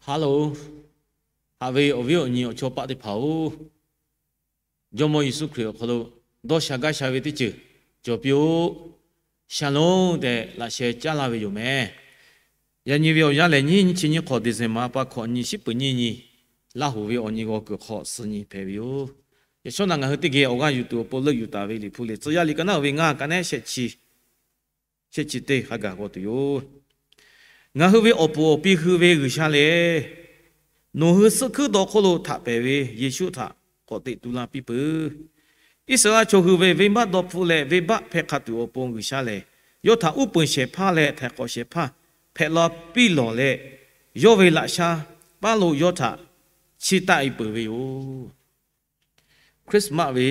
Hello, haꞈ ve awˬ viˉ awˬ nyi awˬ chawˇ paˆ teˇ hpaˍ-oˬ, Jawˇmawˇ Yeˍsuˆ Hkriꞈ awˬ hk'aw lo dawˇ sha gaˇ sha ve teˇ ceuˬ cawˬ piˇ-oˆ. Shalom tehꞈ laꞈ sheh caˉ laˇ ve yoˬ meh. Yaꞈ nyi ve awˬ yanˇ lehˬ, nyiˇ chi nyiˇ hk'awꞈ December pa hkawꞈ nyi shiˉ peuˍ nyiˇ nyi, Laˇ huˍ ve awˬ nyi g'aw kuiˬ hk'awꞈ suhˍ nyi hpehꞈ ve yoˬ. Yaꞈ shawˉ naꞈ ngaˬ hui teˇ geh awˬ g'aˇ yuˬ tuˬ awˬ pon leuˆ yuˬ taˍ ve Liꞈ hpu lehˬ, Tcuh yaˇ liꞈ ka naˉ ve ngaˇ ka nehˉ shehˆ chi shehˆ chi teˇ hk'a gaˬ g'aw tuˬ yoˬ. Ngaˬ hui ve awˬ puˍ awˬ pi hui ve G'uiˬsha lehˬ, nawˬ hui suhˆ hkuiˉ dawˇ hk'oˆ lo htaꞈ pehˍ ve Yeˍsuˆ htaꞈ k'awꞈ teꞈ tu la piˇ peuˬ. Iˉsaˍreˍlaˆ chaw hui ve venˇbaˆ dawˇ hpfuhˆ leh venˇbaˆ hpehˇ hk'a tuˬ awˬ pon G'uiˬsha lehˬ, yawˇ htaꞈ uˉ peunˍ shehˍ hpaˇ leh htaiˍ hk'awꞈ shehˍ hpaˇ hpehꞈ la piˇ lawˬ leh, yawˇ ve laꞈ sha paˇ lo yawˇ htaꞈ chiˇ taˆ e peuˬ ve yoˬ. Christmas ve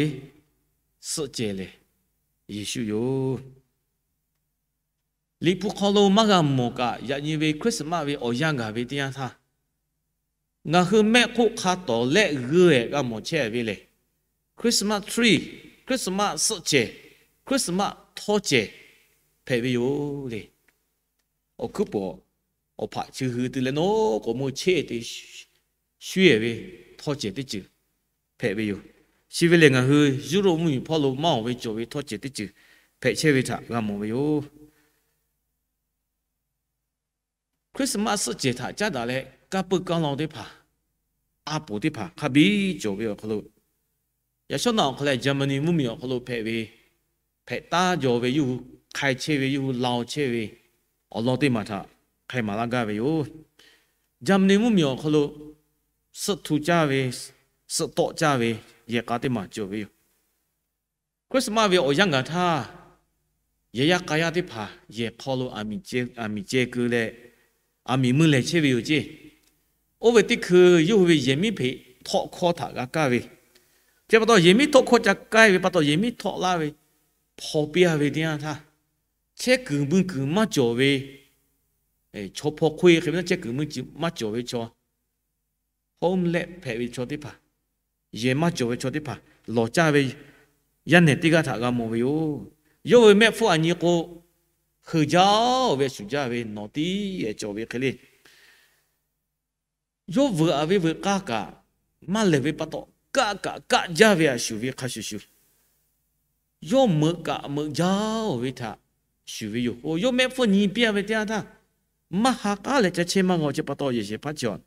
suhˆ cehˬ lehˬ, Yeˍsuˆ yoˬ. Liꞈ hpu hk'aw lo maˇ g'a mawˬ kaꞈ, yaꞈ nyi ve Christmas ve awˬ yanˇ gaˬ ve teˇ yanˇ htaˇ, ngaˬ hui mehˆ hk'oˆ hk'a tawˍ lehˆ g'uiˇ-ehˍ g'a mawˬ chehˇ ve lehˬ, Christmas tree, Christmas suhˆ cehˬ, Christmas htawˇ cehˬ hpehꞈ ve yoˬ le. Awˬ hkuiˉ puiˍ awˬ hpaꞈ chi hui te leh nawˉ k'awꞈ meuˇ chehˇ te shuˉ-ehˍ ve htawˇ cehˬ teˇ ceuˬ hpehꞈ ve yoˬ. Chi ve lehˬ, ngaˬ hui Europe mvuhˇmiˬ hpawˇ lo maˇ oˬ ve cawˬ ve htawˇ cehˬ teˇ ceuˬ hpehꞈ chehˇ ve htaꞈ g'a mawˬ ve yoˬ. Christmas suhˆ cehˬ htaꞈ caˉ daꞈ leh, kanˇ puiˇ kanˇ law teˇ hpaˍ, a poˍ teˇ hpaˍ hk'a biˇ cawˬ ve awˬ hk'aw lo, yaꞈ shawˉ naꞈ awˬ hk'aw leh Germany mvuhˇmiˬ awˬ hk'aw lo hpehꞈ ve, hpehꞈ taˉ jaw ve yawˇ hui hk'ai chehˇ ve, yawˇ hui lao chehˇ ve awˬ lawn teˇ maˬ htaꞈ hk'ai maˍ laˇ gaˇ ve yoˬ. Germany mvuhˇmiˬ awˬ hk'aw lo suhˆ htu caˇ ve, suhˆ tawˆ caˇ ve yehˬ k'a teˇ maˬ cawˬ ve yoˬ. Christmas ve awˬ yanˇ gaˬ htaˇ, yehˬ yaˇ k'a yaˇ teˇ hpaˍ yehˬ hk'aw lo aˬ miˍ ceh keu leh, aˬ miˍ mui lehˬ chehˇ ve yoˬ ceˇ. Oˇ ve teˇ hkui yawˇ hui ve yehˬ miˉ hpeꞈ htawˆ hkawˇ htaꞈ g'a kaˇ ve, chi pa taw yehˬ miˉ htawˆ hkawˇ ca kaˇ ve pa taw, yehˬ miˉ htawˆ laˇ ve hpaw piˇ-a ve teˇ yanˇ htaˇ, chehˇ kuiˬ mui kuiˬ maˇ cawˬ ve chaw hpaw hk'oˆ-e hk'e ve, chehˇ kuiˬ mui kuiˬ maˇ cawˬ ve chaw, homeless hpehꞈ ve chaw teˇ hpaˍ, yehˬ maˇ cawˬ ve chaw teˇ hpaˍ lawˬ caˇ ve yaˇ nehˬ teˇ g'aˇ htaꞈ g'a mawˬ ve yoˬ. Yawˇ ve mehˆ hpfuhˇ aˬ nyi k'o, heuˬ jaˇ-oˬ ve shuˍ jaˇ ve nawˬ tiˉ cawˬ ve hk'e le. Yawˇ veuꞈ-a ve veuꞈ k'aˇ kaꞈ maˇ lehˬ ve pa taw, kaˆ kaꞈ kaˆ jaˇ ve a shuˍ ve hk'a shuˍ shuˍ, yawˇ meuꞈ kaꞈ meuꞈ jaˇ-oˬ ve htaꞈ shuˍ ve yoˬ. Yawˇ mehˆ hpfuhˇ nyi piˇ-a ve teˇ yanˇ htaˇ, maˇ ha k'aˉ leh ca chehˇ maˇ g'a-oˬ chi pa taw, yehˬ shehˍ hpaˇ chi awˬ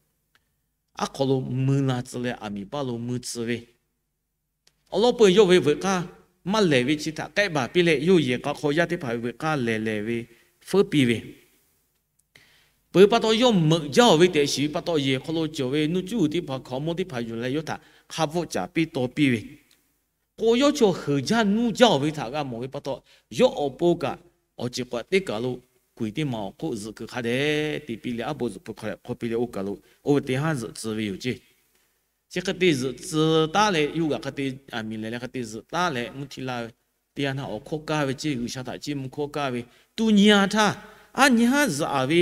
hk'aw lo mui la tcuh leh aˬ miˍ paˇ lo mui tcuh ve, awˬ lawn peu yawˇ ve veuꞈ k'aˇ maˇ lehˬ ve chi htaꞈ k'ehˆ baˬ piˇ leh, yawˇ yehˬ k'a hk'aw yaˇ teˇ hpaˍ ve veuꞈ k'aˇ lehˬ lehˬ ve feuˉ piˇ ve, peuˬ pa taw yawˇ meuꞈ jaˇ-oˬ ve tehꞈ shiˍ ve pa taw, yehˬ hk'aw lo cawˬ ve nuˇ cuˉ uiˍ teˇ hpaˍ hkawꞈ mawˇ teˇ hpaˍ yuˬ leh yawˇ htaꞈ hk'a bvuhˆ caˍ piˇ taw piˇ ve, k'o yawˇ chaw heuˬ jaˇ nuˇ jaˇ-oˬ ve htaꞈ g'a mawˬ ve pa taw, yawˇ awˬ pon kaꞈ awˬ ceˬ k'awꞈ teˇ kaˬ lo kuiˬ teˇ maˬ awˬ hk'oˆ zuhꞈ kuiˬ hk'a dehꞈ te piˇ leh, aˉ bo zuhꞈ hpu hk'a dehꞈ hk'aw piˇ leh, oˇ kaˬ lo oˇ ve teˇ haˉ zuhꞈ tcuh ve yoˬ ceˇ. Chi hk'e te zuhꞈ tcuh taˉ leh, yawˇ hui kaꞈ hk'e te aˬ miˍ lehˬ leh hk'e te zuhꞈ taˉ leh mvuhˇ htiˇ laˇ ve teˇ yanˇ htaˇ awˬ hkawˇ kaˇ ve ceˇ, G'uiˬsha htaꞈ chiˇ mvuh hkawˇ kaˇ ve, tuˬ nyi-a htaˇ, aˉ nyi haˉ zuhꞈ-a ve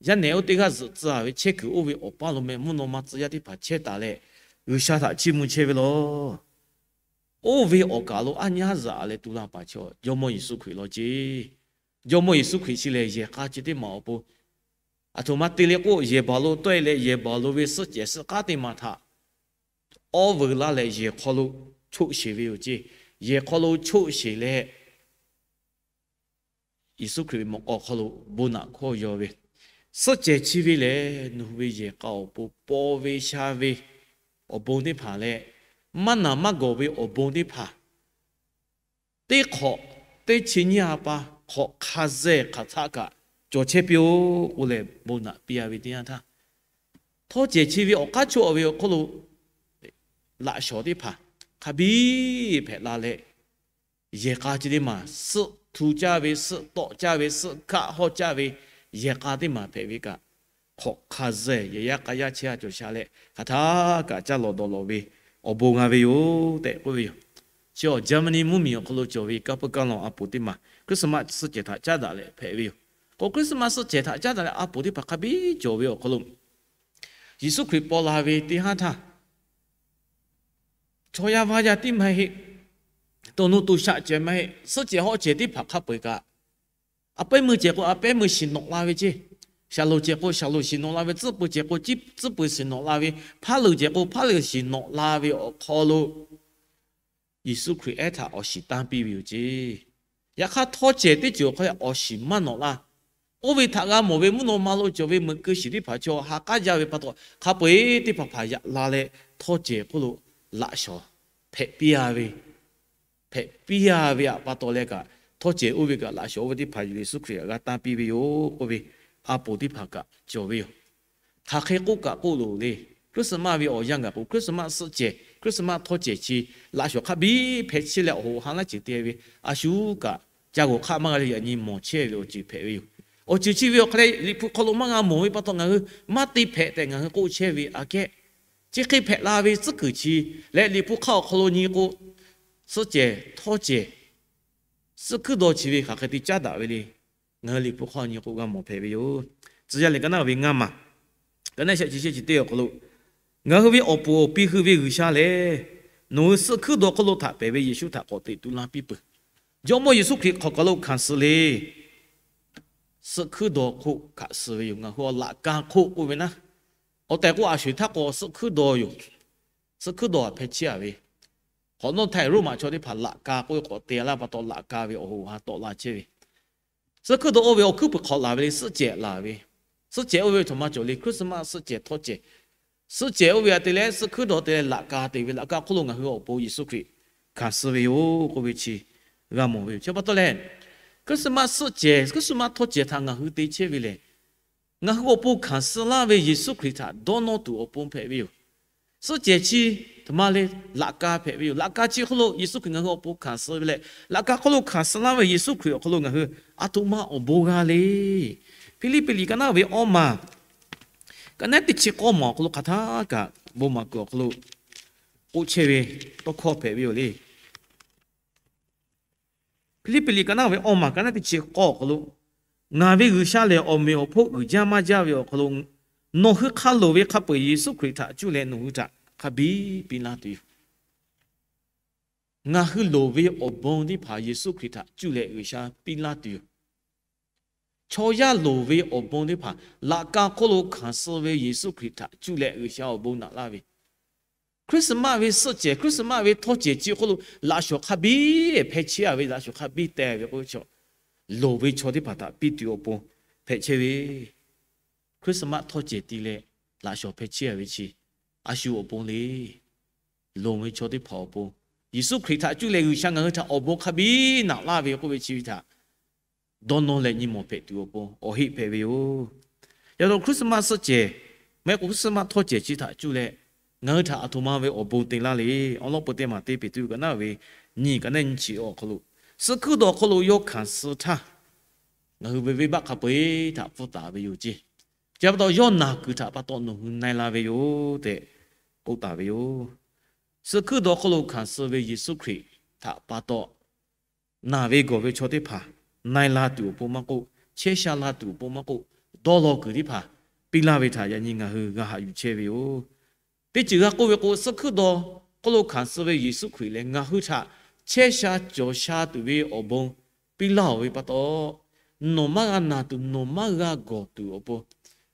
yaˇ nehˬ oˇ teˇ g'aˇ zuhꞈ tcuh-a ve chehˇ kuiˬ oˇ ve awˬ paˇ lo meh mvuhˇ naw ma tcuh yaˇ teˇ hpaˍ chehˇ taˍ leh, G'uiˬsha htaꞈ chiˇ mvuh chehˇ ve law. Oˇ ve awˬ kaˬ lo aˉ nyi haˉ zuhꞈ-a leh tu la paˍ chaw Jawˇmawˇ Yeˍsuˆ Hkriꞈ law ceˇ. Jawˇmawˇ Yeˍsuˆ Hkriꞈ chi lehˬ, yehˬ k'a chi teˇ maˬ awˬ pon aˬ htoꞈ ma te le k'o, yehˬ baˬ lo tawˆ-e leh yehˬ baˬ lo ve suhˆ cehˬ suhˆ k'aˉ teˇ maˬ htaꞈ awˉ veuˬ laˇ leh, yehˬ hk'aw lo choˆ sheˬ ve yoˬ ceˇ. Yehˬ hk'aw lo choˆ sheˬ leh, Yeˍsuˆ Hkriꞈ ve mawꞈ k'aw hk'aw lo bon naꞈ hkawˇ yaw ve, suhˆ cehˬ chi ve lehˬ, nawˬ hui ve yehˬ k'a awˬ pon paw ve sha ve awˬ bon teˇ hpaˍ leh, maˇ naˬ maˇ gawˬ ve awˬ bon teˇ hpaˍ, teˇ hk'awꞈ teˇ chi nyiˇ ha pa hk'awꞈ hk'a zehˬ hk'aˬ htaˆ kaꞈ cawˬ chehˇ piˇ-oˆ k'oˆ leh bon naꞈ piˇ-a ve teˇ yanˇ htaˇ, htawˇ cehˬ chi ve awˬ k'aˉ choˆ ve awˬ hk'oˆ lo laꞈ shawˍ teˇ hpaˍ hk'a biˇ hpehꞈ la leh, yehˬ k'a chi teˇ maˬ suhˆ htu caˇ ve, suhˆ tawˆ caˇ ve, suhˆ kaˆ hawˇ caˇ ve yehˬ k'a teˇ maˬ hpehꞈ ve kaꞈ, hk'awꞈ hk'a zehˬ yehˬ yaˇ k'a yaˇ chehˇ-a cawˬ sha leh, hk'aˬ htaˆ kaꞈ caˇ lawˬ dawˬ lawˬ ve awˬ bon g'a ve yoˬ tehꞈ k'oˆ ve yoˬ. Chi awˬ Germany mvuhˇmiˬ awˬ hk'aw lo cawˬ ve kanˇ puiˇ kanˇ law a poˍ teˇ maˬ Christmas suhˆ cehˬ htaꞈ caˉ daꞈ leh hpehꞈ ve yoˬ. K'o Christmas suhˆ cehˬ htaꞈ caˉ daꞈ leh a poˍ teˇ hpaˍ hk'a biˇ cawˬ ve awˬ hk'aw lo, Yeˍsuˆ Hkriꞈ paw la ve teˇ haˉ htaˇ, chaw yaˇ vaˇ yaˇ tiˉ maˇ heˆ, to nuˇ to shaˆ cehˬ maˇ heˆ, suhˆ cehˬ hawˆ cehˬ teˇ hpaˍ hk'a peu-eˬ kaꞈ, a pehˉ meuˇ cehˬ k'o a pehˉ meuˇ shiˍ nawꞈ la ve ceˇ. Shaˍlonˍ cehˬ k'o, Shaˍlonˍ shiˍ nawꞈ la ve. Tcuhˉ pui cehˬ k'o, tcuhˉ pui shiˍ nawꞈ la ve. Hpaˉ leuˬ cehˬ k'o, hpaˉ leuˬ shiˍ nawꞈ la ve awˬ hk'aw lo Yeˍsuˆ Hkriꞈ ehˉ htaꞈ awˬ shiˍ tanˇ piˇ ve yoˬ ceˇ. Yaꞈ hk'aˇ, htawˇ cehˬ teˇ ceuˬ awˬ hk'aw lo awˬ shiˍ maˇ nawꞈ laˇ. Oˇ ve htaꞈ g'a mawˬ ve mvuhˇ naw ma lo cawˬ ve meuꞈ keu shiˍ teˇ hpaˍ chaw ha k'aˉ jaˇ ve pa taw, hk'a peu-eˬ teˇ hpaˍ hpaˍ yaꞈ la leh, htawˇ cehˬ hk'oˆ lo laꞈ shawˍ hpehꞈ piˇ a ve, hpehꞈ piˇ a ve pa taw leh kaꞈ, htawˇ cehˬ oˇ ve kaꞈ laꞈ shawˍ oˇ ve teˇ hpaˍ Yeˍsuˆ Hkriꞈ htaꞈ g'a tanˇ piˇ ve yoˬ k'oˆ ve, a ponˍ teˇ hpaˍ kaꞈ cawˬ ve yoˬ. Hk'aˬ hk'e k'oˆ kaꞈ k'oˆ loˬ le. Christmas ve awˬ yanˇ gaˬ k'o, Christmas suhˆ cehˬ, Christmas htawˇ cehˬ chi laꞈ shawˍ hk'a biˇ hpehꞈ chehˇ leh, awˬ hoꞈ ha laˇ ceuˬ te ve a shu kaꞈ, ca g'awˬ hk'aˆ maˇ g'a leh yaꞈ nyi mawˬ chehˇ ve awˬ ceuˬ hpehꞈ ve yoˬ. Awˬ ceuˬ chi ve awˬ hk'aw leh Liꞈ hpu hk'aw lo maˇ g'a mawˬ ve pa taw, ngaˬ hui maˇ te hpehꞈ tehꞈ ngaˬ hui k'oˆ chehˇ ve aꞈ kehˉ, chi hk'e hpehꞈ la ve tcuhˉ kuiˬ chi leh Liꞈ hpu hk'aˇ awˬ hk'aw lo nyi k'o, suhˆ cehˬ htawˇ cehˬ, suhˆ hkuiˉ daw chi ve hk'aˬ hk'e te caˉ daꞈ ve le. Ngaˬ hui Liꞈ hpu hk'aw nyi k'o g'a mawˬ hpehꞈ ve yoˬ. Tcuh yaˇ lehˬ, ka naˉ ve ngaˇ maˬ, ka naˉ shehˆ chi shehˆ chi teˇ awˬ hk'aw lo, ngaˬ hui ve awˬ puˍ awˬ pi hui ve G'uiˬsha lehˬ, nawˬ hui suhˆ hkuiˉ daw hk'oˆ lo htaꞈ pehˬ ve Yeˍsuˆ htaꞈ k'awꞈ teꞈ tu laˇ piˇ peuˬ. Jawˇmawˇ Yeˍsuˆ Hkriꞈ hk'aˬ kaˬ lo hkanˍ suh le. Suhˆ hkuiˉ daw hk'oˆ hkanˍ suh ve yoˬ. Ngaˬ hui awˬ laꞈ ka hk'oˆ k'oˆ ve naˉ, awˬ tehˬ k'o a sho-eˬ htaˇ k'o suhˆ hkuiˉ daw yoˬ. Suhˆ hkuiˉ daw hpehꞈ chehˇ a ve, hk'awꞈ nawˉ htaiˇ Roˉmaꞈ chaw teˇ hpaˍ laꞈ ka k'oˆ ve k'awꞈ te laˇ pa taw, laꞈ ka ve awˬ hoꞈ ha tawˆ la chehˇ ve, suhˆ hkuiˉ daw oˇ ve awˬ hkuiˉ puiˍ hk'awꞈ laˬ ve le, suhˆ cehˬ laˬ ve. Suhˆ cehˬ oˇ ve htaꞈ maˇ cawˬ le, Christmas suhˆ cehˬ htawˇ cehˬ. Suhˆ cehˬ oˇ ve aꞈ te leh suhˆ hkuiˉ daw te leh laꞈ ka te ve, laꞈ ka hk'oˆ lo ngaˬ hui awˬ pon Yeˍsuˆ Hkriꞈ hkanˍ suh ve yoˬ k'oˆ ve chi g'a mawˬ ve yoˬ. Chi pa taw leh, Christmas suhˆ cehˬ, Christmas htawˇ cehˬ htaꞈ ngaˬ hui te chehˇ ve lehˬ, ngaˬ hui awˬ pon hkanˍ suh laˇ ve Yeˍsuˆ Hkriꞈ htaꞈ dawˇ nawˇ tuˬ awˬ pon hpehꞈ ve yoˬ. Suhˆ cehˬ chi htaꞈ ma le, laꞈ ka hpehꞈ ve yoˬ. Laꞈ ka chi hk'oˆ lo Yeˍsuˆ Hkriꞈ ngaˬ hui awˬ pon hkanˍ suh ve leh, laꞈ ka hk'oˆ lo hkanˍ suh laˇ ve Yeˍsuˆ Hkriꞈ awˬ hk'aw lo ngaˬ hui aˬ htoꞈ ma awˬ bon g'a le. Hpiˇliˇpiˆ liꞈ ka naˉ ve awˇ maˬ, ka naˉ teˇ chi k'awˇ maˬ awˬ hk'aw lo hk'aˬ htaˇ kaꞈ bon maˍ kuiˬ awˬ hk'aw lo k'oˆ chehˇ ve tawˇ hkawˇ hpehꞈ ve yoˬ le. Hpiˇliˇpiˆ liꞈ ka naˉ ve awˇ maˬ ka naˉ teˇ chi k'awˇ awˬ hk'aw lo, ngaˬ ve G'uiˬsha lehˬ, awˬ meꞈ awˬ hponˇ uiˍ jaˇ maˇ jaˇ ve awˬ hk'aw lo, nawˬ hui hk'a loˍ ve hk'a peu-eˬ Yeˍsuˆ Hkriꞈ htaꞈ cuˇ leh nawˬ hui htaꞈ hk'a biˇ piˇ laˇ tuˬ yoˬ. Ngaˬ hui loˍ ve awˬ bon teˇ hpaˍ Yeˍsuˆ Hkriꞈ htaꞈ cuˇ leh G'uiˬsha piˇ laˇ tuˬ yoˬ. Chaw yaˇ loˍ ve awˬ bon teˇ hpaˍ laꞈ ka hk'oˆ lo hkanˍ suh ve Yeˍsuˆ Hkriꞈ htaꞈ cuˇ leh G'uiˬsha awˬ bon naꞈ laˇ ve, Christmas ve suhˆ cehˬ, Christmas ve htawˇ cehˬ chi hk'oˆ lo laꞈ shawˍ hk'a biˇ hpehꞈ chehˇ a ve, laꞈ shawˍ hk'a biˇ teh ve k'o, loˍ ve chaw teˇ hpaˍ htaꞈ piˇ tuˬ awˬ pon hpehꞈ chehˇ ve, Christmas htawˇ cehˬ te leh laꞈ shawˍ hpehꞈ chehˇ a ve chi a shu awˬ pon le. Loˍ ve chaw teˇ hpaˍ awˬ pon, Yeˍsuˆ Hkriꞈ htaꞈ cuˇ leh G'uiˬsha ngaˬ hui htaꞈ awˬ bon hk'a biˇ naꞈ laˇ ve k'oˆ ve chi ve htaꞈ dawˇ nawˇ leh nyi mawˬ hpehꞈ tuˬ awˬ pon awˬ heˆ hpehꞈ ve yoˬ. Yaꞈ nyi Christmas suhˆ cehˬ, maˇ heˆ k'o Christmas htawˇ cehˬ chi htaꞈ cuˇ leh ngaˬ hui htaꞈ aˬ htoꞈ ma ve awˬ bon te laˇ le. Awˬ lawn peu teˇ maˬ teˇ Peˍtruˆ ka naˉ ve nyiˇ ka naˉ nyiˇ chi awˬ hk'aw lo, suhˆ hkuiˉ daw hk'oˆ lo yawˇ hkanˍ suh htaˇ, ngaˬ hui ve venˇbaˆ hk'a peu-eˬ htaꞈ pfuhˇ taˍ ve yoˬ ceˇ. Chi pa taw, yawˇ naˬ kuiˬ htaꞈ pa taw nawˬ hui na e la ve yoˬ tehꞈ k'oˆ taˍ ve yoˬ. Suhˆ hkuiˉ daw hk'oˆ lo hkanˍ suh ve Yeˍsuˆ Hkriꞈ htaꞈ pa taw, naˬ ve gawˬ ve chaw teˇ hpaˍ na e la tuˬ awˬ pon maˇ k'oˆ, chehˇ sha la tuˬ awˬ pon maˇ k'oˆ, dawˇ law kuiˬ teˇ hpaˍ piˇ laˇ ve htaꞈ yaꞈ nyi ngaˬ hui g'a haꞈ yuˬ chehˇ ve yoˬ. Teˇ ceuˬ g'a k'oˆ ve k'o, suhˆ hkuiˉ daw hk'oˆ lo hkanˍ suh ve Yeˍsuˆ Hkriꞈ lehˬ, ngaˬ hui htaꞈ chehˇ sha cawˬ sha tuˬ ve awˬ bon piˇ laˇ-oˬ ve pa taw, nawˬ maˇ g'a naˬ tuˬ, nawˬ maˇ g'a gawˬ tuˬ awˬ pon,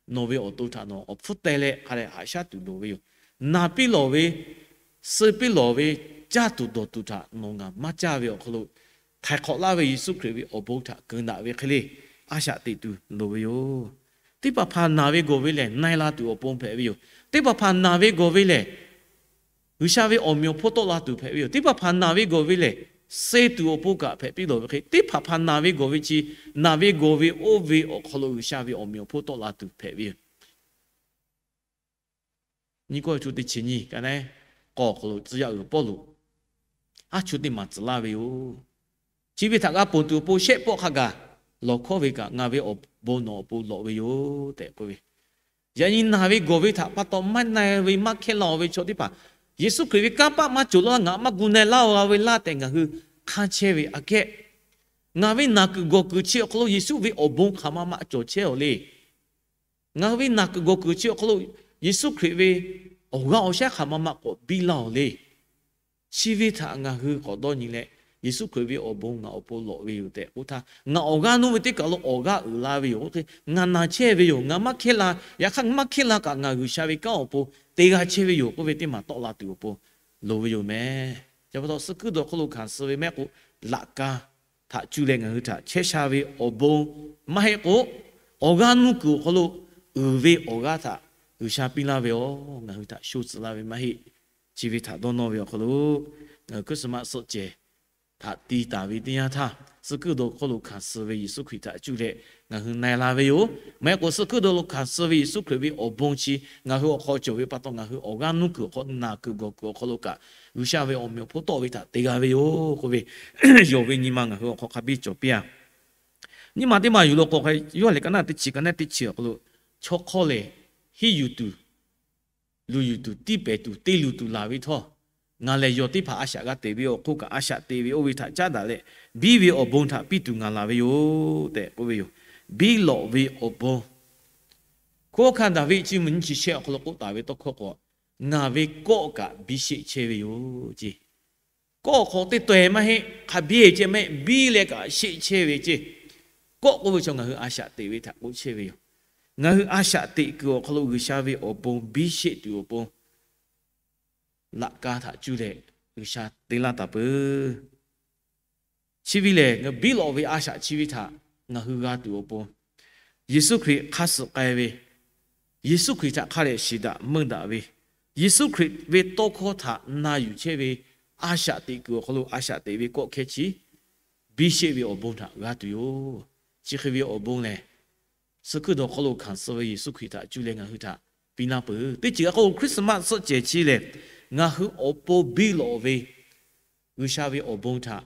nawˬ ve awˬ to htaꞈ nawˬ awˬ hpfuhˇ teh leh hk'a dehꞈ haꞈ shaˉ tuˬ loˍ ve yoˬ. Naˬ piˇ lawˬ ve, suh piˇ lawˬ ve, caˇ tuˬ dawˬ tuˬ htaꞈ nawˬ ngaˬ maˇ caˇ ve awˬ hk'aw lo, htaiˍ hk'awꞈ laˇ ve Yeˍsuˆ Hkriꞈ ve awˬ bon htaꞈ keunˍ daꞈ ve hk'e le, a shaꞈ teꞈ tuˬ loˍ ve yoˬ. Teˇ hpaˍ hpaˍ naˬ ve gawˬ ve lehˬ, na e la tuˬ awˬ pon hpehꞈ ve yoˬ. Teˇ hpaˍ hpaˍ naˬ ve gawˬ ve lehˬ, G'uiˬsha ve awˬ meꞈ awˬ hponˇ tawˆ la tuˬ hpehꞈ ve yoˬ. Teˇ hpaˍ hpaˍ naˬ ve gawˬ ve lehˬ, suh tuˬ awˬ pon kaꞈ hpehꞈ piˇ lawˬ ve hk'e, teˇ hpaˍ hpaˍ naˬ ve gawˬ ve chi, naˬ ve gawˬ ve oˇ ve awˬ hk'aw lo G'uiˬsha ve awˬ meꞈ awˬ hponˇ tawˆ la tuˬ hpehꞈ ve yoˬ. Nyiˇ Kawˇrenˍhtuˆ teˇ chi nyiˇ ka naˉ k'awˇ awˬ hk'aw lo tcuh yaˇ uiˍ Pawˇluꞈ aˉ chu teˇ maˬ tcuh laˇ ve yoˬ. Chi ve htaꞈ g'a ponˬ tuˬ awˬ pon shehˆ pawˆ hk'a gaˬ lawˬ hkawˇ ve kaꞈ, ngaˬ ve awˬ bon nawˬ awˬ pon lawꞈ ve yoˬ tehꞈ k'oˆ ve, yaꞈ nyi naˬ ve gawˬ ve htaꞈ pa taw maˇ na e ve maˇ hkehˇ laˇ-oˬ ve chaw teˇ hpaˍ, Yeˍsuˆ Hkriꞈ ve kanˇ paˆ maˇ cawˬ laˇ, ngaˬ maˇ gu na e laˇ-oˬ g'a ve laˇ tehꞈ ngaˬ hui hk'anˇ chehˇ ve aꞈ kehˉ, ngaˬ ve naˬ kuiˬ gawˬ kuiˬ chi awˬ hk'aw lo Yeˍsuˆ ve awˬ bon hk'aˬ ma ma cawˬ chehˇ-oˬ le. Ngaˬ hui ve naˬ kuiˬ gawˬ kuiˬ chi awˬ hk'aw lo Yeˍsuˆ Hkriꞈ ve awˬ g'aˇ awˬ shaˉ hk'aˬ ma ma k'awꞈ biˇ laˇ-oˬ le. Chi ve htaꞈ ngaˬ hui k'awꞈ dawˇ nyi leh, Yeˍsuˆ Hkriꞈ ve awˬ bon ngaˬ awˬ pon lawꞈ ve yoˬ tehꞈ k'oˆ htaˇ, ngaˬ awˬ g'aˇ nuˇ ve teˇ kaˬ lo awˬ g'aˇ uiˍ la ve yoˬ. Oˇ hk'e ngaˬ naˬ chehˇ ve yoˬ. Ngaˬ maˇ hkehˇ la. Yaꞈ hk'aˇ maˇ hkehˇ la kaꞈ ngaˬ G'uiˬsha ve kanˉ awˬ pon te g'a chehˇ ve yoˬ k'oˆ ve teˇ maˬ tawˆ la tuˬ awˬ pon loˍ ve yoˬ meh. Chi pa taw suh hkuiˉ dawˬ hk'oˆ lo hkanˍ suh ve maˇ heˆ k'o, laꞈ ka htaꞈ cuˇ leh ngaˬ hui htaꞈ chehˇ sha ve awˬ bon maˇ heˆ k'o, awˬ g'aˇ nuˇ kuiˬ awˬ hk'aw lo uiˍ ve awˬ g'aˇ htaꞈ G'uiˬsha piˇ laˇ ve yoˬ. Ngaˬ hui htaꞈ sho tcuh laˇ ve maˇ heˆ. Chi ve htaꞈ dawˇ nawˇ ve awˬ hk'aw lo ngaˬ hui Christmas suhˆ cehˬ htaꞈ ti taˍ ve teˇ yanˇ htaˇ, suh hkuiˉ dawˬ hk'oˆ lo hkanˍ suh ve Yeˍsuˆ Hkriꞈ htaꞈ cuˇ leh ngaˬ hui na e la ve yoˬ. Maˇ heˆ k'o, suh hkuiˉ dawˬ lo hkanˍ suh ve Yeˍsuˆ Hkriꞈ ve awˬ bon chi ngaˬ hui awˬ hk'aw cawˬ ve pa taw, ngaˬ hui awˬ g'aˇ nuˇ kuiˬ awˬ hk'aw, naˬ kuiˬ gawˬ kuiˬ awˬ hk'aw lo kaꞈ G'uiˬsha ve awˬ meꞈ awˬ hponˇ tawˆ ve htaꞈ te g'a ve yoˬ k'oˆ ve, yonˍ ve nyi ma ngaˬ hui awˬ hk'aw hk'a biˇ cawˬ piˇ a. Nyi ma teˇ maˬ yuˬ lo k'o, Yoˇhanˬ lehˬ ka naˆ teˇ chi, ka naˆ teˇ chi awˬ hk'aw lo, chaw hk'awˇ lehˬ henˇ yuˬ tuˬ, luˬ yuˬ tuˬ, tiˇ pehˍ tuˬ, te luˬ tuˬ laˬ ve htawˇ, ngaˬ lehˬ yawˬ teˇ hpaˍ a shaꞈ g'a teꞈ ve awˬ hk'oˆ kaꞈ, a shaꞈ teꞈ ve oˇ ve htaꞈ caˉ daꞈ leh, biˇ ve awˬ bon htaꞈ piˇ tuˬ ngaˬ laˬ ve yoˬ tehꞈ k'oˆ ve yoˬ. Biˇ lawꞈ ve awˬ bon. Hkunˉ hawˉ hkanˇ Daˍviˆ chi mvuhˇ nyiˇ chi shehˆ awˬ hk'aw lo k'oˆ taˍ ve tawˇ hkawˇ k'o, ngaˬ ve kawˆ kaꞈ biˇ sheˆ chehˇ ve yoˬ ceˇ. Kawˆ awˬ hk'aw teˇ taweh maˇ heˆ, hk'a biˇ ceh maˇ heˆ, biˇ leh kaꞈ sheˆ chehˇ ve ceˇ. Kawˆ k'oˆ ve chaw ngaˬ hui a shaꞈ teꞈ ve htaꞈ k'oˆ chehˇ ve yoˬ. Ngaˬ hui a shaꞈ teꞈ kuiˬ awˬ hk'aw lo G'uiˬsha ve awˬ bon biˇ sheˆ tuˬ awˬ pon laꞈ ka htaꞈ cuˇ leh G'uiˬsha te laˇ taˍ peuˬ. Chi ve lehˬ, biˇ lawꞈ ve a shaꞈ chi ve htaꞈ ngaˬ hui g'a tuˬ awˬ pon, Yeˍsuˆ Hkriꞈ hk'aˇ suh k'ai ve, Yeˍsuˆ Hkriꞈ htaꞈ hk'a dehꞈ shiˍ daꞈ meuˇ daꞈ ve, Yeˍsuˆ Hkriꞈ ve tawˇ hkawˇ htaꞈ na yuˬ chehˇ ve a shaꞈ teꞈ kuiˬ awˬ hk'aw lo a shaꞈ teꞈ ve kawˆ hkehˇ chi biˇ sheˆ ve awˬ bon htaꞈ g'a tuˬ yoˬ. Chi hk'e ve awˬ bon lehˬ, suh hkuiˉ dawˬ hk'aw lo hkanˍ suh ve Yeˍsuˆ Hkriꞈ htaꞈ cuˇ leh ngaˬ hui htaꞈ piˇ laˇ peuˬ. Teˇ ceuˬ a k'o, Christmas suhˆ cehˬ chi lehˬ, ngaˬ hui awˬ pon biˇ lawꞈ ve G'uiˬsha ve awˬ bon htaꞈ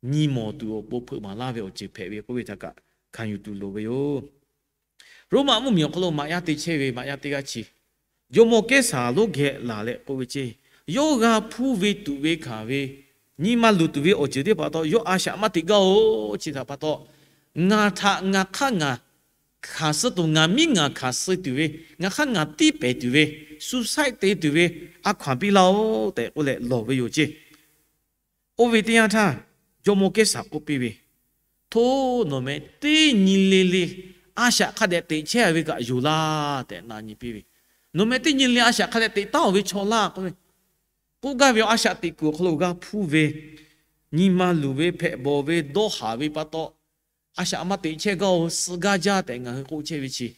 nyi mawˬ tuˬ awˬ pon hpeuꞈ maˍ laˇ ve awˬ ceuˬ hpehꞈ ve k'oˆ ve htaꞈ kaꞈ hkanˍ yuˬ tuˬ loˍ ve yoˬ. Roˉmaꞈ mvuhˇmiˬ awˬ hk'aw lo maꞈ yaˇ te chehˇ ve maꞈ yaˇ teˇ g'aˇ chi, jawˇmawˇ Kehˉsaˍ lonˉ geh laˬ leh k'oˆ ve ceˇ, yawˇ g'a hpuˇ ve tuꞈ ve hkanˍ ve, nyi ma luˬ tuˬ ve awˬ ceuˬ teˇ hpaˍ taw yawˇ a shaꞈ maˇ teꞈ gaˇ-oˬ. Chi htaꞈ pa taw, ngaˬ htaꞈ ngaˬ hk'aˇ ngaˬ hkanˍ suh tuˬ, ngaˬ miˉ ngaˬ hkanˍ suh tuˬ ve, ngaˬ hk'aˇ ngaˬ tiˇ pehˍ tuˬ ve, suicide te tuˬ ve a hkaw-anˬ piˇ laˇ-oˆ tehꞈ k'oˆ leh lawˬ ve yoˬ ceˇ. Oˇ ve teˇ yanˇ htaˇ, jawˇmawˇ Kehˉsaˍ k'oˆ piˇ ve, Hto, nawˬ meh teˇ nyi le le a shaꞈ hk'a dehꞈ teꞈ chehˇ ve kaꞈ yoˬ laˇ tehꞈ na nyi piˇ ve, nawˬ meh teˇ nyi le a shaꞈ hk'a dehꞈ teꞈ taˉ-oˬ ve chaw laˇ k'oˆ ve, k'oˆ gaˇ ve a shaꞈ teꞈ kuiˬ awˬ hk'aw lo g'a hpuˇ ve, nyi ma luˬ ve, hpehꞈ bawˬ ve, dawˇ haˍ ve pa taw, a shaꞈ maˇ teꞈ chehˇ gaˇ-oˬ, suh gaˇ jaˇ tehꞈ ngaˬ hui k'oˆ chehˇ ve chi,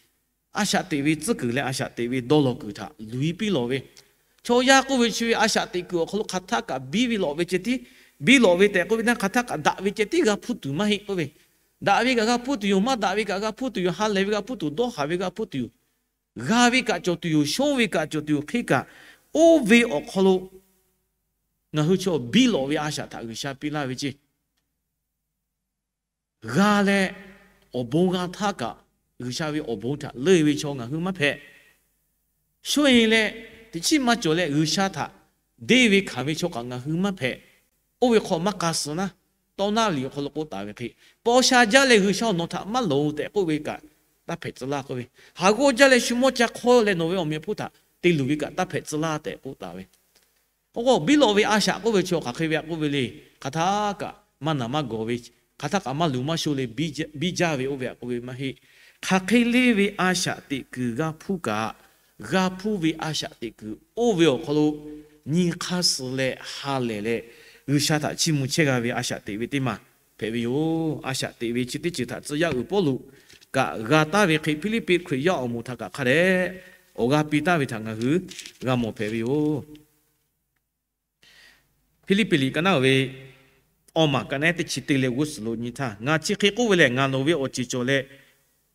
a shaꞈ teꞈ ve tcuhˉ kuiˬ leh a shaꞈ teꞈ ve dawˇ law kuiˬ htaꞈ luˬ-e piˇ lawˬ ve, chaw yaˇ k'oˆ ve chi ve a shaꞈ teꞈ kuiˬ awˬ hk'aw lo hk'aˬ htaˆ kaꞈ biˇ ve lawꞈ ve ceh tiˉ, biˇ lawꞈ ve tehꞈ k'oˆ ve htaˇ hk'aˬ htaˆ kaꞈ daꞈ ve ceh tiˉ g'a hpuˇ tuˬ maˇ heˆ k'oˆ ve, daꞈ ve kaꞈ g'a hpuˇ tuˬ yoˬ, maˇ daꞈ ve kaꞈ g'a hpuˇ tuˬ yoˬ, ha lehˬ ve g'a hpuˇ tuˬ, dawˇ haˍ ve g'a hpuˇ tuˬ yoˬ, g'a ve kaꞈ cawˬ tuˬ yoˬ, shonˇ ve kaꞈ cawˬ tuˬ yoˬ. Hk'e kaꞈ, oˇ ve awˬ hk'aw lo ngaˬ hui chaw biˇ lawꞈ ve a shaꞈ htaꞈ G'uiˬsha piˇ laˇ ve ceˇ. G'a leh, awˬ bon g'a htaˇ kaꞈ, G'uiˬsha ve awˬ bon htaꞈ leuˆ ve chaw ngaˬ hui maˇ hpehꞈ. Shonˇ-e leh, teꞈ chiˉ maˇ cawˬ leh G'uiˬsha htaꞈ deˇ ve hkanˍ ve chaw kaꞈ ngaˬ hui maˇ hpehꞈ. Oˇ ve hk'aw maˇ k'a suh naˉ, tawˇ naˉ liꞈ awˬ hk'aw lo k'oˆ taˍ ve hk'e, paw sha jaˇ leh G'uiˬsha-oˬ, nawˬ htaꞈ maˇ loˍ tehꞈ k'oˆ ve kaꞈ, taˇ hpehꞈ tcuh laˇ k'oˆ ve, haˍ g'awˇ jaˇ leh shu mawˇ ca hk'awˇ leh nawˬ ve awˬ meꞈ awˬ hponˇ htaꞈ te luˬ ve kaꞈ taˇ hpehꞈ tcuh laˇ tehꞈ k'oˆ taˍ ve, k'o k'o, biˇ lawꞈ ve a shaꞈ k'oˆ ve chi hk'aˬ hk'e ve a k'oˆ ve le. Hk'aˬ htaˆ kaꞈ maˇ naˬ maˇ gawˬ ve, hk'aˬ htaˆ kaꞈ maˇ luˬ maˇ sho le, biˇ jaˇ ve oˇ ve a k'oˆ ve maˇ heˆ. Hk'aˬ hk'e le ve a shaꞈ teꞈ kuiˬ g'a hpuˇ kaꞈ, g'a hpuˇ ve a shaꞈ teꞈ kuiˬ oˇ ve awˬ hk'aw lo nyi hk'aˇ suh leh ha lehˬ leh, G'uiˬsha htaꞈ chiˇ mvuh chehˇ g'a ve a shaꞈ teꞈ ve teˇ maˬ hpehꞈ ve yoˬ. A shaꞈ teꞈ ve chi teˇ ceuˬ htaꞈ tcuh yaˇ uiˍ Pawˇluꞈ kaꞈ g'a taˍ ve hk'e, Hpiˇliˇpiˆ Hkriꞈ yaˇ awˬ moˍ htaꞈ kaꞈ hk'a dehꞈ awˬ g'aˇ piˇ taˍ ve htaꞈ ngaˬ hui g'a mawˬ hpehꞈ ve yoˬ. Hpiˇliˇpiˆ liꞈ ka naˉ ve awˬ maˬ ka naˉ teˇ chi teˇ leh g'uˇ suhˍ lo nyi htaˇ, ngaˬ chi hk'e k'oˆ ve lehˬ, ngaˬ nawˬ ve awˬ ceˬ cawˬ leh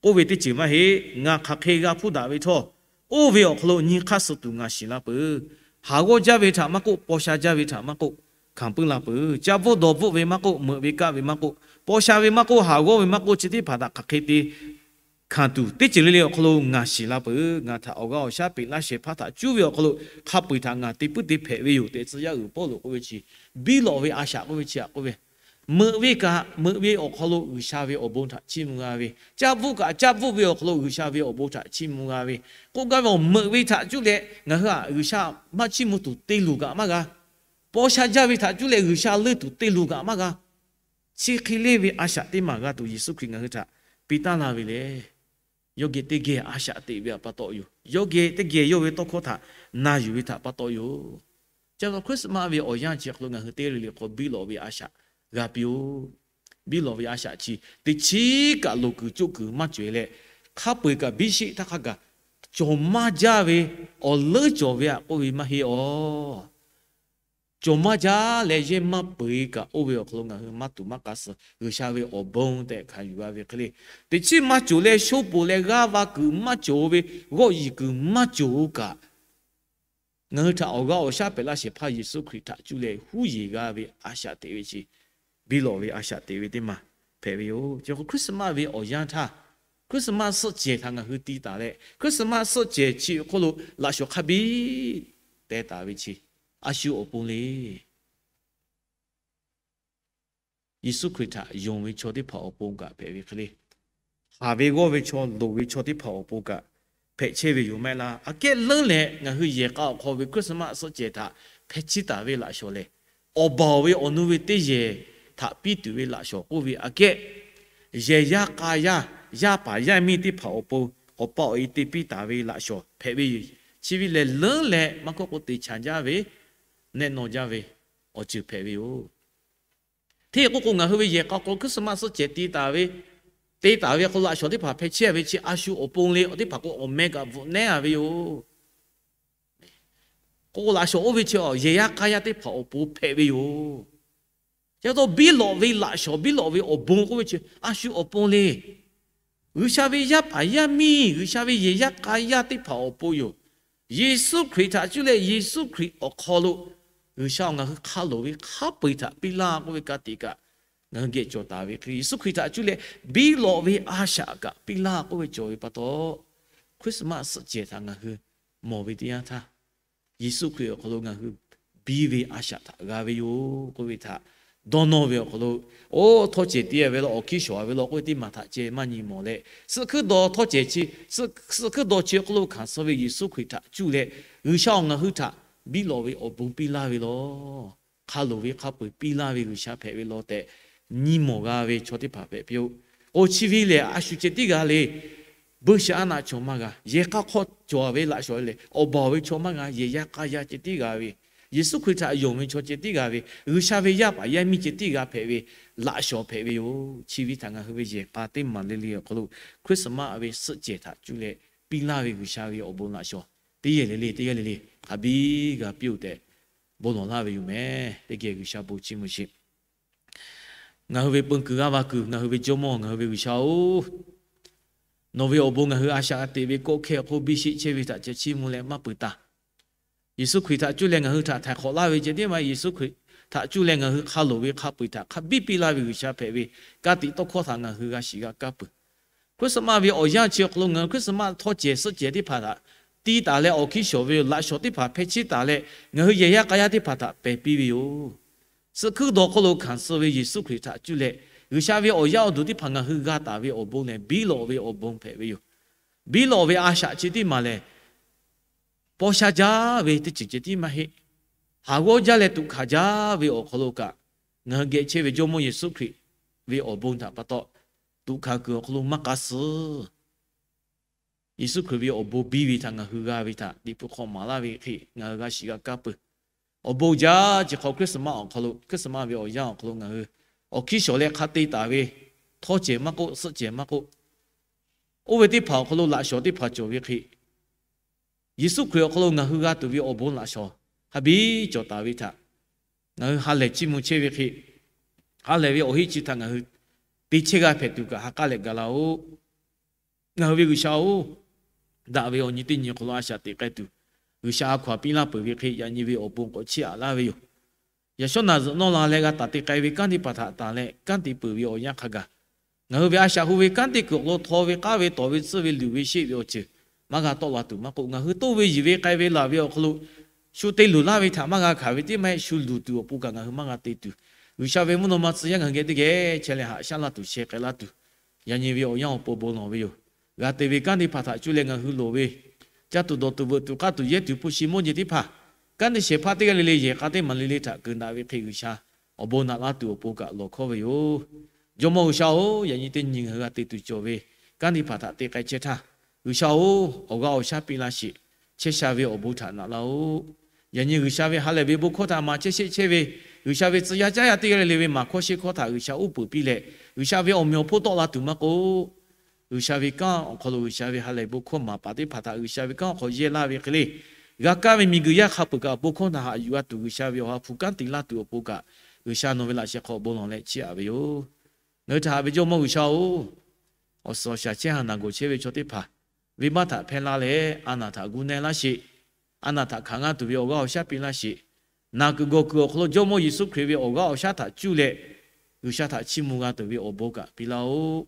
k'oˆ ve teˇ ceuˬ maˇ heˆ. Ngaˬ hk'aˬ hk'e g'a hpuˇ daꞈ ve htawˇ, oˇ ve awˬ hk'aw lo nyi hk'aˇ suh tuˬ ngaˬ shiˍ la peuˬ. Haˍ g'awˇ jaˇ ve htaꞈ maˇ k'oˆ, paw sha jaˇ ve htaꞈ maˇ k'oˆ, hkanˍ puiˉ la peuˬ. Ca bvuhˆ dawˬ bvuhˆ ve maˇ k'oˆ, meuꞈ ve kaˆ ve maˇ k'oˆ, paw sha ve maˇ k'oˆ, haˍ g'awˇ ve maˇ k'oˆ, chi teˇ hpaˍ htaꞈ hk'aˬ hk'e te hkanˍ tuˬ teˇ ceuˬ le le awˬ hk'aw lo ngaˬ shiˍ la peuˬ. Ngaˬ htaꞈ awˬ g'aˇ awˬ shaˉ peꞈ laˇ shehˍ hpaˇ htaꞈ cuˉ ve awˬ hk'aw lo hk'a peu-eˬ htaꞈ ngaˬ te puiˉ te hpehꞈ ve yoˬ tehꞈ tcuh yaˇ uiˍ Pawˇluꞈ k'oˆ ve chi, biˇ lawꞈ ve a shaꞈ k'oˆ ve chi htaꞈ k'oˆ ve, meuꞈ ve kaꞈ meuꞈ ve awˬ hk'aw lo G'uiˬsha ve awˬ bon htaꞈ chiˇ mvuh g'a ve, ca bvuhˆ kaꞈ ca bvuhˆ ve awˬ hk'aw lo G'uiˬsha ve awˬ bon htaꞈ chiˇ mvuh g'a ve, k'oˆ gaˇ ve awˬ meuꞈ ve htaꞈ cuˉ leh ngaˬ hui htaꞈ G'uiˬsha maˇ chiˇ mvuh tuˬ te luˬ kaꞈ maˇ g'a. Paw sha jaˇ ve htaꞈ cuˇ leh G'uiˬsha leuˇ tuˬ te luˬ kaꞈ maˇ g'a. Chi hk'e le ve a shaꞈ teˇ maˬ g'a tuˬ Yeˍsuˆ Hkriꞈ ngaˬ hui htaꞈ piˇ taˍ laˇ ve le. Yawˇ geh teˇ geh a shaꞈ teꞈ ve htaꞈ pa taw yoˬ. Yawˇ geh teˇ geh yawˇ ve tawˇ hkawˇ htaꞈ na yuˬ ve htaꞈ pa taw yoˬ. Chi pa taw Christmas ve awˬ yanˇ chi hk'aw lo ngaˬ hui teˇ g'aˇ le le hk'aw biˇ lawꞈ ve a shaꞈ g'a piˇ-oˬ. Biˇ lawꞈ ve a shaꞈ chi teˇ chiˉ kaꞈ loˍ kuiˬ coˆ kuiˬ maˇ cawˬ leh, hk'a peu-eˬ kaꞈ biˇ sheˆ htaˇ hk'a gaˬ cawˬ maˇ jaˇ ve awˬ leuˉ cawˬ ve htaꞈ k'oˆ ve maˇ heˆ awˬ. Cawˬ maˇ jaˇ leh yehˇ maˇ peu-eˬ kaꞈ oˇ ve awˬ hk'aw lo ngaˬ hui maˇ tuˬ maˇ k'a suh G'uiˬsha ve awˬ bon tehꞈ hkanˍ yuˬ g'a ve hk'e le. Teˇ chiˉ maˇ cawˬ leh sho poˬ leh g'aˇ va kuiˬ maˇ cawˬ ve g'awˇ yiˍ kuiˬ maˇ cawˬ-o kaꞈ, ngaˬ hui htaꞈ awˬ g'aˇ awˬ shaˉ pehꞈ laˇ shehˍ hpaˇ Yeˍsuˆ Hkriꞈ htaꞈ cuˇ leh huˉ yeˬ g'a ve a shaꞈ teꞈ ve chi, biˇ lawꞈ ve a shaꞈ teꞈ ve teˇ maˬ hpehꞈ ve yoˬ. Chi hk'e Christmas ve awˬ yanˇ htaˇ, Christmas suhˆ cehˬ htaꞈ ngaˬ hui ti taˍ leh, Christmas suhˆ cehˬ chi awˬ hk'oˆ lo laꞈ shawˍ hk'a biˇ teh taˍ ve chi, a shu awˬ pon le. Yeˍsuˆ Hkriꞈ htaꞈ yonˍ ve chaw teˇ hpaˍ awˬ pon kaꞈ hpehꞈ ve hk'e le. Haˍ ve g'awˇ ve chaw, loˍ ve chaw teˇ hpaˍ awˬ pon kaꞈ hpehꞈ chehˇ ve yoˬ maˇ heˆ laˇ. Aꞈ kehˉ leuˉ leh ngaˬ hui yehˬ k'a awˬ hk'aw ve Christmas suhˆ cehˬ htaꞈ hpeh chiˇ taˍ ve laꞈ shawˍ lehˬ, awˬ baˬ awˬ ve awˬ nu ve teˇ yehˬ htaꞈ piˇ tuˬ ve laꞈ shawˍ k'oˆ ve aꞈ kehˉ, yehˬ yaˇ k'a yaˇ, yaˇ paˍ yaˇ miˇ teˇ hpaˍ awˬ pon awˬ pa awˬ e te piˇ taˍ ve laꞈ shawˍ hpehꞈ ve yoˬ. Chi ve lehˬ leuˉ leh maˇ kawˆ k'o te chaˍ jaˇ ve, nehˆ nawˇ jaˇ ve awˬ ceuˬ hpehꞈ ve yoˬ. Hteˇ k'oˆ k'o, ngaˬ hui ve yehˬ k'a hk'aw lo Christmas suhˆ cehˬ te taˍ ve, te taˍ ve hk'aw lo laꞈ shawˍ teˇ hpaˍ hpeh chehˇ ve chi a shu awˬ pon le. Awˬ teˇ hpaˍ k'o awˬ meh kaꞈ bvuhꞈ nehˉ a ve yoˬ. K'o, laꞈ shawˍ oˇ ve chi yehˬ yaˇ k'a yaˇ teˇ hpaˍ awˬ pon hpehꞈ ve yoˬ. Chi pa taw biˇ lawꞈ ve laꞈ shawˍ, biˇ lawꞈ ve awˬ bon k'oˆ ve chi a shu awˬ pon le. G'uiˬsha ve yaˇ paˍ yaˇ miˇ, G'uiˬsha ve yehˬ yaˇ k'a yaˇ teˇ hpaˍ awˬ pon yoˬ. Yeˍsuˆ Hkriꞈ htaꞈ cuˇ leh Yeˍsuˆ Hkriꞈ awˬ hk'aw lo G'uiˬsha awˬ ngaˬ hui hk'a loˍ ve hk'a peu-eˬ htaꞈ piˇ laˇ k'oˆ ve ka tiꞈ kaꞈ ngaˬ hui geh cawˬ taˍ ve hk'e, Yeˍsuˆ Hkriꞈ htaꞈ cuˇ leh biˇ lawꞈ ve a shaꞈ kaꞈ piˇ laˇ k'oˆ ve cawˬ ve pa taw, Christmas suhˆ cehˬ htaꞈ ngaˬ hui mawˬ ve teˇ yanˇ htaˇ, Yeˍsuˆ Hkriꞈ awˬ hk'aw lo ngaˬ hui biˇ ve a shaꞈ htaꞈ g'a ve yoˬ k'oˆ ve htaꞈ dawˇ nawˇ ve awˬ hk'aw lo, oˇ htawˇ cehˬ te ve law, awˬ hkiˇ shawˍ ve law k'oˆ ve teˇ maˬ htaꞈ ceh maˇ nyi mawˬ leh, suhˆ hkuiˉ daw htawˇ cehˬ chi, suhˆ hkuiˉ daw chi awˬ hk'aw lo hkanˍ suh ve Yeˍsuˆ Hkriꞈ htaꞈ cuˇ leh G'uiˬsha awˬ ngaˬ hui htaꞈ biˇ lawꞈ ve awˬ bon piˇ laˇ ve lawˬ. Hk'a loˍ ve hk'a peu-eˬ piˇ laˇ ve G'uiˬsha hpehꞈ ve lawˬ tehꞈ nyi mawˬ g'a ve chaw teˇ hpaˍ hpehꞈ piˇ-oˆ. K'o, chi ve lehˬ a shu ceh tiˉ g'a le. Buiˇshaˆaˉnaˆ chaw maˇ g'a, yehˬ k'a hk'aw cawˬ ve laꞈ shawˍ lehˬ, awˬ baˬ awˬ ve chaw maˇ g'a, yehˬ yaˇ k'a yaˇ ceh tiˉ g'a ve, Yeˍsuˆ Hkriꞈ htaꞈ yonˍ ve chaw ceh tiˉ g'a ve, G'uiˬsha ve yaˇ paˍ yaˇ miˇ ceh tiˉ g'a hpehꞈ ve laꞈ shawˍ hpehꞈ ve yoˬ. Chi ve htaꞈ ngaˬ hui ve yehˬ k'a teˇ maˬ le le awˬ hk'aw lo Christmas ve suhˆ cehˬ htaꞈ cuˇ leh piˇ laˇ ve G'uiˬsha ve awˬ bon laꞈ shawˍ teˇ g'aˇ le le, teˇ g'aˇ le le hk'a biˇ g'a piˇ-oˆ tehꞈ bon lawˬ laˇ ve yoˬ meh. Teˇ geh G'uiˬsha bon chiˇ mvuh sheˍ. Ngaˬ hui ve peun kuiˬ g'aˇ va kuiˬ, ngaˬ hui ve Jawˇmawˇ, ngaˬ hui ve G'uiˬsha-oˬ, nawˬ ve awˬ bon ngaˬ hui a shaꞈ g'a teꞈ ve kawˆ hkehˇ awˬ hk'oˆ biˇ sheˆ chehˇ ve htaꞈ ceh chiˇ mvuh leh maˇ peuˬ taˍ. Yeˍsuˆ Hkriꞈ htaꞈ cuˇ leh ngaˬ hui htaꞈ htaiˍ hk'awꞈ laˇ ve ceh tiˉ maˇ heˆ. Yeˍsuˆ Hkriꞈ htaꞈ cuˇ leh ngaˬ hui hk'a loˍ ve hk'a peu-eˬ htaꞈ hk'a biˇ piˇ laˇ ve G'uiˬsha hpehꞈ ve ka tiꞈ tawˇ hkawˇ htaꞈ ngaˬ hui g'a shiˍ g'a kaˇ peuˬ. Christmas ve awˬ yanˇ chi awˬ hk'aw lo ngaˬ hui Christmas htawˇ cehˬ suhˆ cehˬ teˇ hpaˍ htaꞈ ti taˍ leh awˬ hkiˇ shawˍ ve laꞈ shawˍ teˇ hpaˍ hpeh chiˇ taˍ leh ngaˬ hui yehˬ yaˇ k'a yaˇ teˇ hpaˍ htaꞈ pehˬ piˇ ve yoˬ. Suhˆ hkuiˉ daw hk'oˆ lo hkanˍ suh ve Yeˍsuˆ Hkriꞈ htaꞈ cuˇ leh G'uiˬsha ve awˬ yaˇ awˬ duˬ teˇ hpaˍ ngaˬ hui g'a taˍ ve awˬ bon lehˬ, biˇ lawꞈ ve awˬ bon hpehꞈ ve yoˬ. Biˇ lawꞈ ve a shaꞈ chi teˇ maˬ lehˬ, paw sha jaˇ ve teˇ ceuˬ ceh tiˉ maˇ heˆ. Haˍ g'awˇ jaˇ leh tuꞈ hkanˍ jaˇ ve awˬ hk'aw lo kaꞈ, ngaˬ hui geh chehˇ ve Jawˇmawˇ Yeˍsuˆ Hkriꞈ ve awˬ bon htaꞈ pa taw, tuꞈ hkanˍ kuiˬ awˬ hk'aw lo maˇ k'a suh Yeˍsuˆ Hkriꞈ ve awˬ bon biˇ ve htaꞈ ngaˬ hui g'a ve htaꞈ Liꞈ hpu hk'aw maˍ laˇ ve hk'e ngaˬ hui g'a shiˍ g'a kaˇ peuˬ. Awˬ bon jaˇ chi hk'aw Christmas awˬ hk'aw lo, Christmas ve awˬ yanˇ awˬ hk'aw lo ngaˬ hui awˬ hkiˇ shawˍ leh hk'a te taˍ ve htawˇ cehˬ maˇ k'oˆ, suhˆ cehˬ maˇ k'oˆ, oˇ ve teˇ hpaˍ awˬ hk'aw lo laꞈ shawˍ teˇ hpaˍ cawˬ ve hk'e, Yeˍsuˆ Hkriꞈ awˬ hk'aw lo ngaˬ hui g'a tuˬ ve awˬ bon laꞈ shawˍ hk'a biˇ cawˬ taˍ ve htaꞈ ngaˬ hui ha lehˬ chiˇ mvuh chehˇ ve hk'e, ha lehˬ ve awˬ heˆ chi htaꞈ ngaˬ hui te chehˇ g'a hpehꞈ tuˬ kaꞈ ha k'aˉ leh gaˬ laˇ-oˆ. Ngaˬ hui ve G'uiˬsha-oˬ, daꞈ ve awˬ nyi teˇ nyi hk'aw lo a shaꞈ teꞈ k'ai tuˬ, G'uiˬsha a hkaw-anˬ piˇ laˇ peuˬ ve hk'e yaꞈ nyi ve awˬ bon k'awꞈ chiˇ aꞈ laˇ ve yoˬ. Yaꞈ shawˉ naˬ zuhꞈ nawˇ la leh g'a taˍ te k'ai ve kanˉ teˇ hpaˍ htaꞈ tanˬ leh kanˉ te peuˬ ve awˬ yanˇ hk'a gaˬ, ngaˬ hui ve a shaꞈ hu ve kanˉ teˇ kuiˬ awˬ hk'aw lo htaw ve k'aˉ ve tawˍ ve tsuhˇ ve luˬ ve sheˆ ve awˬ ceuˬ maˇ g'a tawˆ la tuˬ maˇ k'oˆ, ngaˬ hui toˇ ve yuˬ ve k'ai ve laˬ ve awˬ hk'aw lo shu te luˬ laˇ ve htaꞈ maˇ g'a hkanˍ ve teˇ maˇ heˆ. Shu luˬ tuˬ awˬ pon kaꞈ ngaˬ hui maˇ g'a te tuˬ, G'uiˬsha ve mvuhˇ naw ma tcuh yaˇ ngaˬ hui geh teˇ geh chehˇ leh haꞈ shaˉ laˇ tuˬ sheh k'ai laˇ tuˬ, yaꞈ nyi ve awˬ yanˇ awˬ pon bon lawˬ ve yoˬ. G'a te ve kanˉ teˇ hpaˍ htaꞈ cuˇ leh ngaˬ hui loˍ ve caˇ tuˬ dawˬ tuˬ veuꞈ tuˬ k'aˇ tuˬ yehˇ tuˬ hpu shi mawˇ jeˬ teˇ hpaˍ Kanˉ te shehˍ hpaˇ teˇ g'aˇ le le yehˬ k'a teˇ maˍ le le htaꞈ keunˍ daꞈ ve hk'e G'uiˬsha awˬ bon naꞈ laˇ tuˬ awˬ pon kaꞈ lawˬ hkawˇ ve yoˬ. Jawˇmawˇ G'uiˬsha-oˬ, yaꞈ nyi teˇ nyi ngaˬ hui g'a te tuˬ cawˬ ve kanˉ teˇ hpaˍ htaꞈ te k'ai chehˇ htaˇ, G'uiˬsha-oˬ, awˬ g'aˇ awˬ shaˉ piˇ laˇ sheˍ. Chehˇ sha ve awˬ bon htaꞈ naꞈ laˇ-oˆ. Yaꞈ nyi G'uiˬsha ve ha lehˬ ve bon hkawˇ htaꞈ maˍ chehˇ sheˆ chehˇ ve, G'uiˬsha ve tcuh yaˇ caˉ yaˇ teˇ g'aˇ le le ve maˍ hkawˇ sheˆ hkawˇ htaꞈ G'uiˬsha uˉ peunˍ piˇ leh, G'uiˬsha ve awˬ meꞈ awˬ hponˇ tawˆ la tuˬ maˇ k'oˆ, G'uiˬsha ve kanˉ awˬ hk'aw lo G'uiˬsha ve ha lehˬ bon hkawˇ maˍ paˍ teˇ hpaˍ htaꞈ G'uiˬsha ve kanˉ awˬ hk'aw yehˇ laˇ ve hk'e le, g'a kaˇ ve miˬguiˬ yaˇ hk'a peuˬ kaꞈ bon hkawˇ htaꞈ haꞈ yuˬ g'a tuˬ G'uiˬsha ve awˬ ha hpu kanˉ te laˇ tuˬ awˬ pon kaꞈ, G'uiˬsha nawˬ ve laꞈ sheh hk'aw bon lawˬ leh chiˇ aꞈ ve yoˬ. Ngaˬ hui htaꞈ haꞈ ve Jawˇmawˇ G'uiˬsha-oˬ, awˬ suhˍ awˬ shaˍ chehˇ haˍ naˬ gawˬ chehˇ ve chaw teˇ hpaˍ venˇbaˆ htaꞈ hpehˇ laˇ leh, a naˬ htaꞈ gu na laˇ sheˍ. A naˬ htaꞈ hkanˍ g'a tuˬ ve awˬ g'aˇ awˬ shaˉ piˇ laˇ sheˍ. Naˬ kuiˬ gawˬ kuiˬ awˬ hk'aw lo Jawˇmawˇ Yeˍsuˆ Hkriꞈ ve awˬ g'aˇ awˬ shaˉ htaꞈ cuˇ leh, G'uiˬsha htaꞈ chiˇ mvuh g'a tuˬ ve awˬ bon kaꞈ piˇ laˇ-oˆ.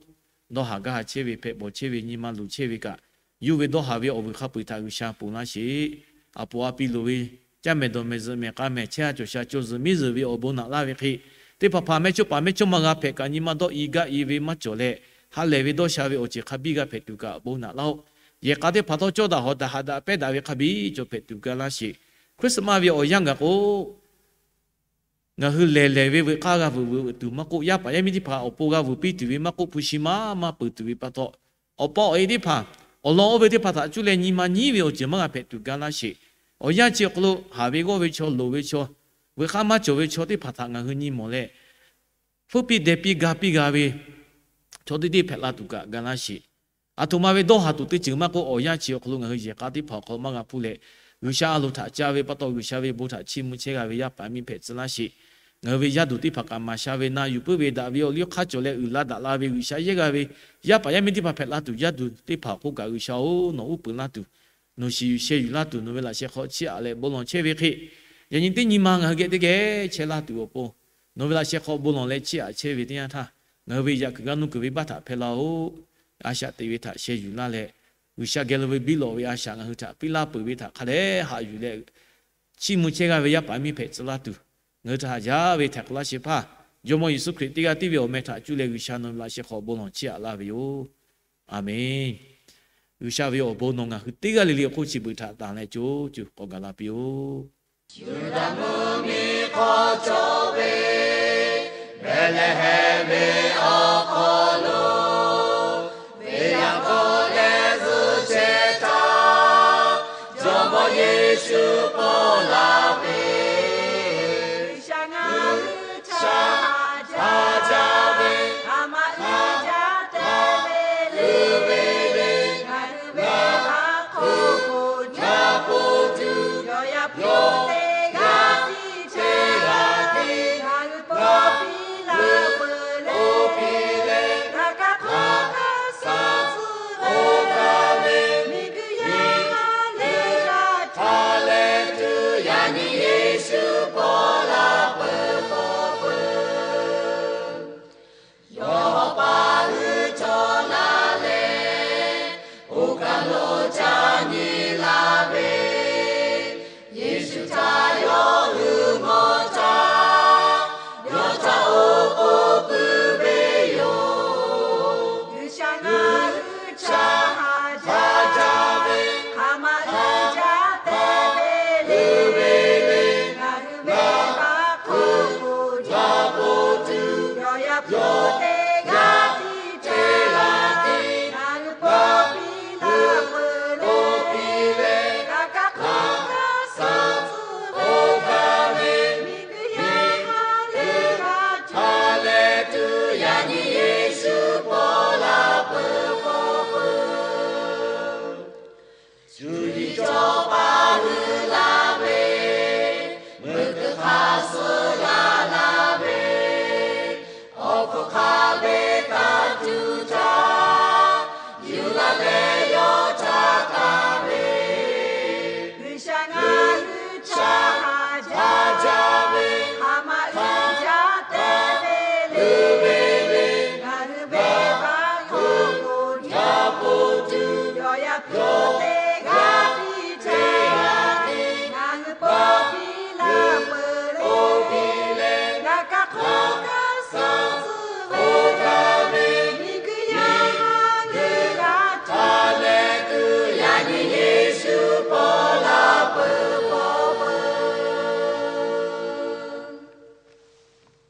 Dawˇ haˍ gaˇ haˍ chehˇ ve, hpehꞈ bawˬ chehˇ ve, nyi ma luˬ chehˇ ve kaꞈ, yawˇ ve dawˇ haˍ ve awˬ vuiˬ hk'a peu-eˬ htaꞈ G'uiˬsha ponˬ laˇ sheˍ. A poˍ a piˇ loˍ ve, caˇ mehˍ dawˬ mehˍ zuhꞈ mehˍ k'a mehˍ chehˇ a cawˬ sha caw zuhꞈ miˉ zuhꞈ ve awˬ bon naꞈ laˇ ve hk'e, teˇ hpaˍ hpaˍ mehˇchawˇ paˍ mehˇchawˇma g'a hpehꞈ kaꞈ nyi ma dawˇ i gaˇ i ve maˇ cawˬ leh, ha lehˬ ve dawˇ sha ve awˬ ceuˬ hk'a biˇ g'a hpehꞈ tuˬ kaꞈ bon naꞈ laˇ-oˆ. Yehˬ k'a teˇ hpaˍ htawˇ cawˇ daꞈ hawˍ daꞈ haꞈ daꞈ pehˇ daꞈ ve hk'a biˇ cawˬ hpehꞈ tuˬ gaˇ laˇ sheˍ. Christmas ve awˬ yanˇ gaˬ k'o, ngaˬ hui lehˬ lehˬ ve veuꞈ k'aˇ g'a veuꞈ veuꞈ tuˬ maˇ k'oˆ, yaˇ paˍ yaˇ miˇ teˇ hpaˍ awˬ pon g'a veuꞈ piˇ tuˬ ve maˇ k'oˆ, hpu shi maˇ maˇ peuˬ tuˬ ve pa taw, awˬ pa awˬ e teˇ hpaˍ awˬ lawn oˇ ve teˇ hpaˍ htaꞈ cuˇ leh nyi ma nyiˉ ve awˬ ceuˬ maˇ g'a hpehꞈ tuˬ gaˇ laˇ sheˍ. Awˬ yanˇ chi awˬ hk'aw lo haˍ ve g'awˇ ve chaw, loˍ ve chaw, veuꞈ k'aˇ maˇ cawˬ ve chaw teˇ hpaˍ htaꞈ ngaˬ hui nyi mawˬ leh, hpfuhˆ piˇ deh piˇ ga piˇ g'a ve chaw teˇ deˇ hpehꞈ la tuˬ kaꞈ gaˇ laˇ sheˍ. Aˬ htoꞈ ma ve dawˇ haˍ tuˬ teˇ ceuˬ maˇ k'oˆ, awˬ yanˇ chi awˬ hk'aw lo ngaˬ hui yehˬ k'a teˇ hpaˍ awˬ hk'aw lo maˇ g'a hpuˇ leh, G'uiˬsha a loˍ htaꞈ ca ve pa taw, G'uiˬsha ve bon htaꞈ chiˇ mvuh chehˇ g'a ve yaˇ paˍ miˇ hpehꞈ tcuh laˇ sheˍ. Ngaˬ hui ve yaˇ duˬ teˇ hpaˍ kaꞈ maˍ sha ve na yuˬ puiˉ ve daꞈ ve awˬ liˇ hk'aˇ cawˬ leh uiˍ la daꞈ la ve G'uiˬsha yehˇ g'a ve yaˇ paˍ yaˇ miˇ teˇ hpaˍ hpehꞈ la tuˬ, yaˇ duˬ teˇ hpaˍ awˬ hk'oˆ kaꞈ G'uiˬsha-oˬ, nawˬ uˉ peunˍ laˇ tuˬ, nawˬ shiˍ yuˬ sheh yuˬ laˇ tuˬ, nawˬ ve laꞈ sheh hk'aw chiˇ aꞈ leh bon lawˬ chehˇ ve hk'e, yaꞈ nyi teˇ nyi ma ngaˬ hui geh teˇ geh chehˇ laˇ tuˬ awˬ pon, nawˬ ve laꞈ sheh hk'aw bon lawˬ leh chiˇ aꞈ chehˇ ve teˇ yanˇ htaˇ, ngaˬ hui ve yaꞈ kuiˬ g'a nuˇ kuiˬ ve baˆ htaꞈ hpehˇ laˇ-oˆ. A shaꞈ teꞈ ve htaꞈ sheh yuˬ laˇ leh, G'uiˬsha geh lo ve biˇ lawꞈ ve a shaꞈ ngaˬ hui htaꞈ piˇ laˇ peuˬ ve htaꞈ hk'a dehꞈ haꞈ yuˬ leh, chiˇ mvuh chehˇ g'a ve yaˇ paˍ miˇ hpehꞈ tcuh laˇ tuˬ, ngaˬ hui htaꞈ haꞈ jaˇ ve htaiˍ hk'awꞈ laˇ shehˍ hpaˇ, Jawˇmawˇ Yeˍsuˆ Hkriꞈ teˇ g'aˇ tiˉ ve awˬ meh htaꞈ cuˇ leh G'uiˬsha nawˬ ve laꞈ sheh hk'aw bon lawˬ chiˇ aꞈ laˇ ve yoˬ. Aˬmenˍ. G'uiˬsha ve awˬ bon nawˬ ngaˬ hui teˇ g'aˇ le le awˬ hk'oˆ chi beuꞈ htaꞈ tanˍ leh co cuˬ k'awꞈ gaˬ la piˇ-oˆ. Yuˇdaꞈ mvuhˇmiˬ hk'aw cawˬ ve Behˍlehˍhehnˍ ve awˬ hk'aw